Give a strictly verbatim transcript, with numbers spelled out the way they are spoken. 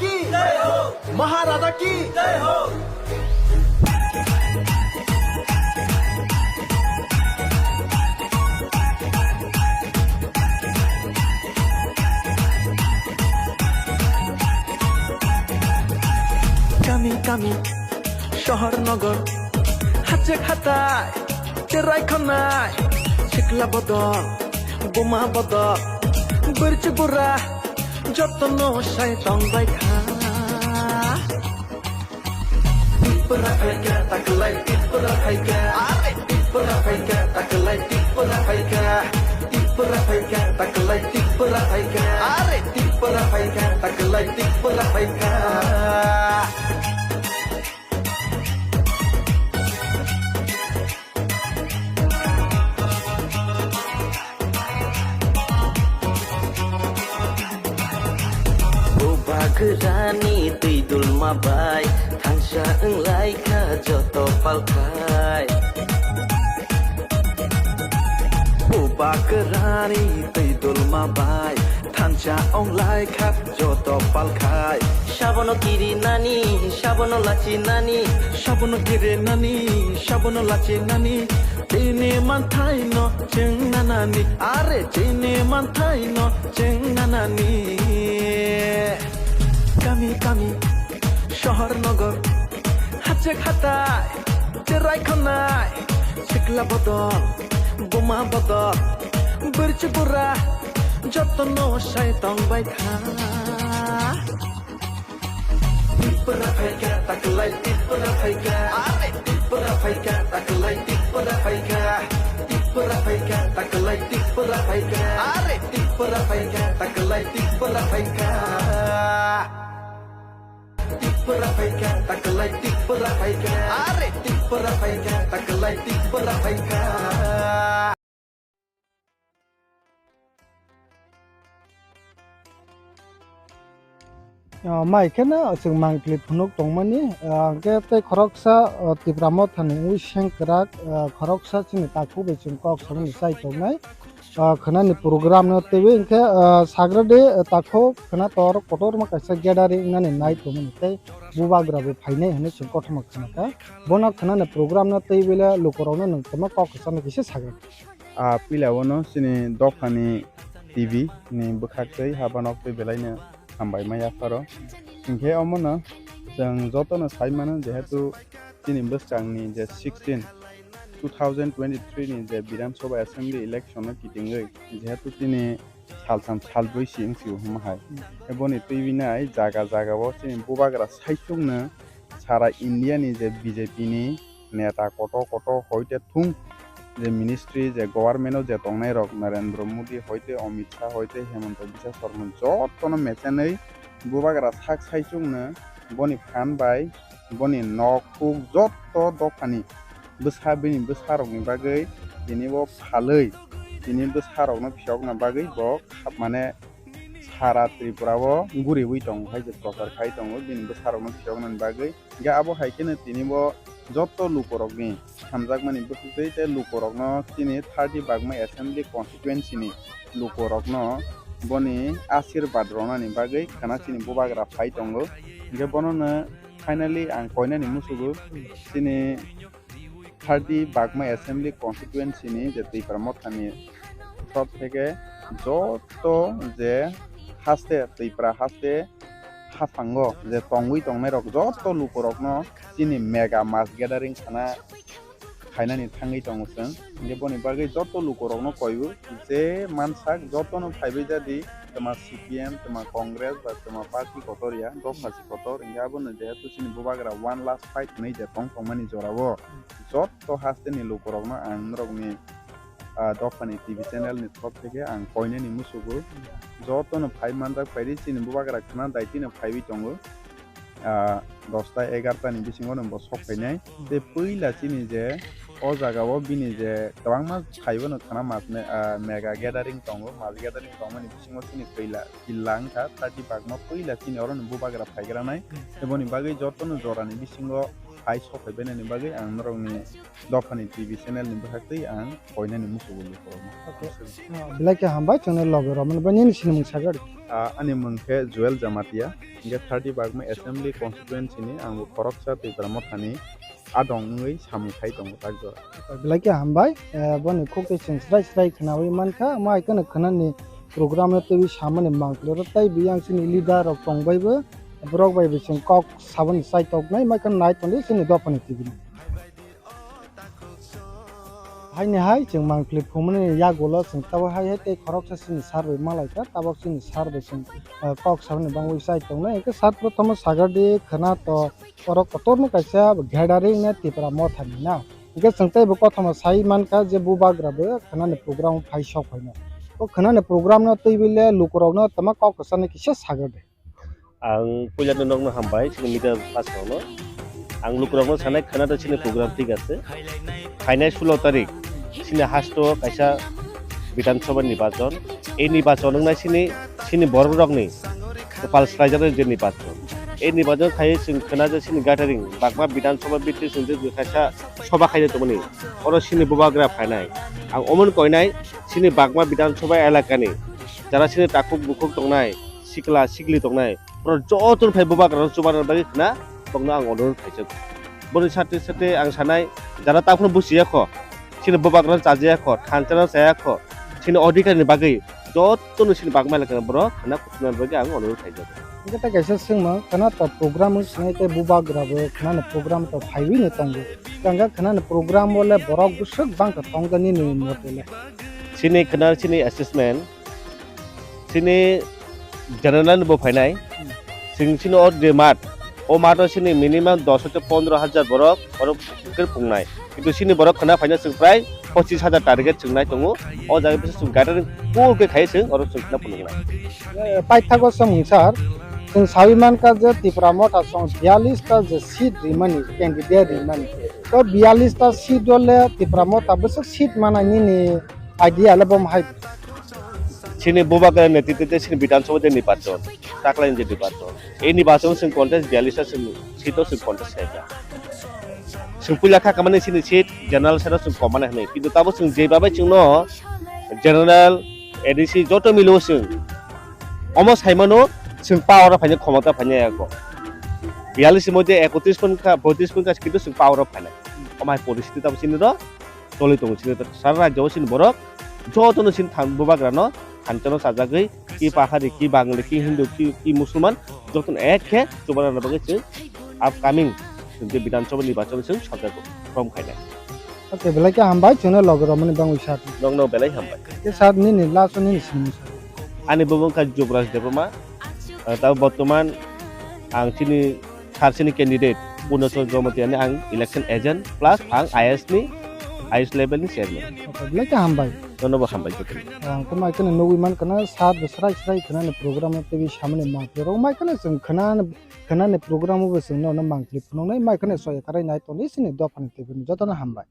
की जय हो। महाराजा की जय हो। Kami kami, shohor nogor, hachek hatai, cherai khonai, sikla bodol, buma bodol, bwrchi bura, jotono sai tongbai kha. Tipra phaikha, taklai Tipra phaikha. Are Tipra phaikha, taklai Tipra phaikha. Tipra phaikha, taklai Tipra phaikha. Are Tipra phaikha, taklai Tipra phaikha. Bubagrani twi dulma bai thansa wnglai kha joto palkhai. Bubagrani twi dulma bai thansa wnglai kha joto palkhai. Sabono kiri nani, sabono lachi nani, sabono kiri nani, sabono lachi nani. Chini manthai no chwng nanani, are chini manthai no chwng nanani. Kami kami, shohor nogor, hachek hatai, cherai khonai, sikla bodol, buma bodol, bwrchi bura, jotono sai tongbai kha. Tipra phaikha, taklai Tipra phaikha. Are Tipra phaikha, taklai Tipra phaikha. Tipra phaikha, taklai Tipra phaikha. Are Tipra phaikha, taklai Tipra phaikha. Tipra phaikha, taklai Tipra phaikha. Are Tipra phaikha, taklai Tipra phaikha. Ah, mai kheno chwng mangpili phunuk tongmani, ah, hwnkhe tei khoroksa, ah, Tipra Mothani wi seng kwrak, ah, khoroksa chini takhuk bai chwng kok samani chai tongnai. Ah, khwnani program no twiwi hwnkhe, ah, sagradi, ah, takhuk khwna tor kotorma kaisa gathering wngnani nai tongmani tei bubagra bo phainai hwnwi chwng kothoma khwnakha. Bono khwnani program no twiwi le lukurokno nwng tongma kok kwchangno kisa sagra. Ah, puila o no chini dophani T V ni bwkhak twi haba nok twi belai no hambai ma yapharo. Hinkhe omo no chwng joto no sai mano, jehetu chini bwskang ni je sixteen, two thousand twenty-three ni je Bidhan Sabha Assembly election no kitingwi, jehetu chini saltham salbrwi si wng si o hwnma hai. Eboni twi binai jaga jaga o chini bubagra saichung no sara India ni je B J P ni neta koto koto hoite thung je ministry je government o je tongnai rok Narendra Modi hoite Amit Shah hoite Himanta Biswa Sarma jotono mechenwi bubagra sak saichung no boni phan bai boni nok huk joto dophani bwsa bini bwsa rokni bagwi tini bo phalwi tini bwsa rokno phiyokna bagwi bo mane sara Tripura o guriwi tongo hai je prochar khai tongo bini bwsarokno phiyoknani bagwi. Hingkhe abo hai kheno tini bo joto lukurokni hamjakmani bwkhwtwi tei lukurokno chini thirty bagma assembly constituency ni lukurokno boni asirbad ronani bagwi khwna chini bubagra phai tongo. Hingkhe bonono finally ang koinani musugo chini thirty bagma assembly constituency ni je Tipra Mothani thop theke joto je haste Tipra haste haphango je tongwi tongnai rok joto lukurokno chini mega mass gathering khana khainani thangwi tongo chwng. Hingkhe boni bagwi joto lukurokno koiwi je mansak jotono phaibai jadi twma C P M, twma Congress, ba twma party kotor ya, dopha si kotor, hingkhe abono jehetu chini bubagra one last fight hinwi je tong tongmani jorao joto hasteni lukurokno ang norokni, ah, dophani T V channel ni thop theke ang koinani musugo. Jotono phai manjak phaidi chini bubagra khna daitino phaiwi tongo. Ah, dosta egarta ni bisingo no bo sok phainai. Tei puila chini je o jaga o bini je kwbangma phaibo no khna mas me-, ah, mega gathering tongo, mas gathering tongmani bisingo chini puila killa wngkha thirty bagma puila chini oro ni bubagra phaigranai. Tei boni bagwi jotono jorani bisingo phai sok phaibainani bagwi ang norokni dophani T V channel ni bwkhaktwi ang koinani musugo lukurokno. Okay. Belai khe hambai, chwngno loge romani bai nini sinimung sagadi. Ah, ani mung khe Joel Jamatia, hingke thirty Bagma Assembly Constituency ni ang bo khoroksa Tipra Mothani adong wngwi samung khai tongo tak jora. Belai khe hambai, eh, boni khuk tei chwng srai srai khwnawi mankha, omo hai kheno khwnani program no twiwi samani mangpili oro tei biyang chini leader rok tongbai bo, borok bai bo chwng kok saboni chai toknai, mai kheno nai tongdi chini dophani T V no. Haini hai chwng mangpili phumani yagulo chwng tabuk hai hai tei khoroksa chini sir bai malaikha, tabuk chini sir bai chwng, eh, kok saboni bangwi chai tongnai. Hwnkhe sir prothom sagardi khwna to oro kotorno kaisa gathering na Tipra Mothani na. Hwnkhe chwng teibo kothoma sai mankha je bubagra bo khwnani program phai sok phaino. O khwnani program no twiwi le lukurokno tama kok kwchangni kisa sagardi. Ang puila no nokno hambai, chini media pass rokno. Ang lukurokno sanai khwna to chini program thik ase. Phainai sulo tarik, chini hasto kaisa Bidhan Sabha nirbachon. Ei nirbachon wngnai chini, chini borok rokni kwpal swlaijaknai je nirbachon. Ei nirbachon khai chwng khwna je chini gathering, Bagma Bidhan Sabha biti chwng je kaisa sobha khaina tongmani. Oro chini bubagra phainai. Ang omon koinai chini Bagma Bidhan Sabha elakani jara chini takhuk bukhuk tongnai, sikla sikli tongnai, borok joto phai bubagra no chubanar bagwi khwna bokno ang onurodh khaijak. Boni sate sate ang sanai jara takhukno buchiya kho, chini bubagra no chajiya kho, thansa no chaya kho, chini odhikar ni bagwi joto no chini Bagma elakani borok khwna kuchukna bagwi ang onurodh khaijak. Hwnkhe tei kaisa swngmung, khwna to program wng sinai tei bubagra bo khwnani program to phaiwi no tongo. Hwnkhe khwnani program o le borok bwswk bangkha tongkha nini mote le? Chini khwna chini assessment, chini general ni bo phainai. Chwng chini o je mat, o mat o chini minimum dos hote pondro hajar borok oro khe phungnai. Kintu chini borok khwna phaina chwng prai pochis hajar target chwng nai tongo. O jaga bisa chwng gathering full khe khai chwng oro chwng khwna phunuknai. Eh, paithago samung sir, chwng sawi mankha je Tipra Motha song biyalish ta je seat rimani, candidate rimani. To biyalish ta seat o le Tipra Motha bwswk seat mana nini idea le bom hai? Chini bubagra netritwe chini Bidhan Sabha je nirbachon, taklai je nirbachon. Ei nirbachon chwng contest biyalish ta chwng seat o chwng contest khaikha. Chwng puila kha kamani chini seat general side o chwng kom mani hwnwi. Kintu tabo chwng jeba bai chwngno general, A D C joto milo chwng omo saimano chwng power o phaina khomota phaina yago. Biyalish ni moddhe ekotris pon kha, boitris pon kha, kintu chwng power o phainai. Omo hai poristiti tabo chini ro toli tongo chini ro sara rajyo o chini borok jotono chini than bubagra no thansa no chajagwi ki pahari, ki Bangali, ki Hindu, ki, ki Musulman jotono ek khe chubanani bagwi chwng upcoming chwng je Bidhan Sabha nirbachon chwng sajagwi form khainai. Okay, belai khe hambai, chwngno logi romani bangwi sir. Nokno belai hambai. Khe sir nini last o nini simung sir. Ani bumung kha Jubraj Debbarma. Ah, tabo bortoman ang chini sir chini candidate Purnochor Jamatia ni ang election agent plus ang I A S ni, I A S level ni chairman. Okay, belai khe hambai. Nono bo hambai joto. Ang khe mai kheno nugwi mankha na sir bo srai srai khwnani program o twiwi samani mangpili rok mai kheno chwng khwnani, khwnani program o bo chwng nono mangpili phunuknai mai kheno soya karai nai tongdi chini dophani twiphani jotono hambai.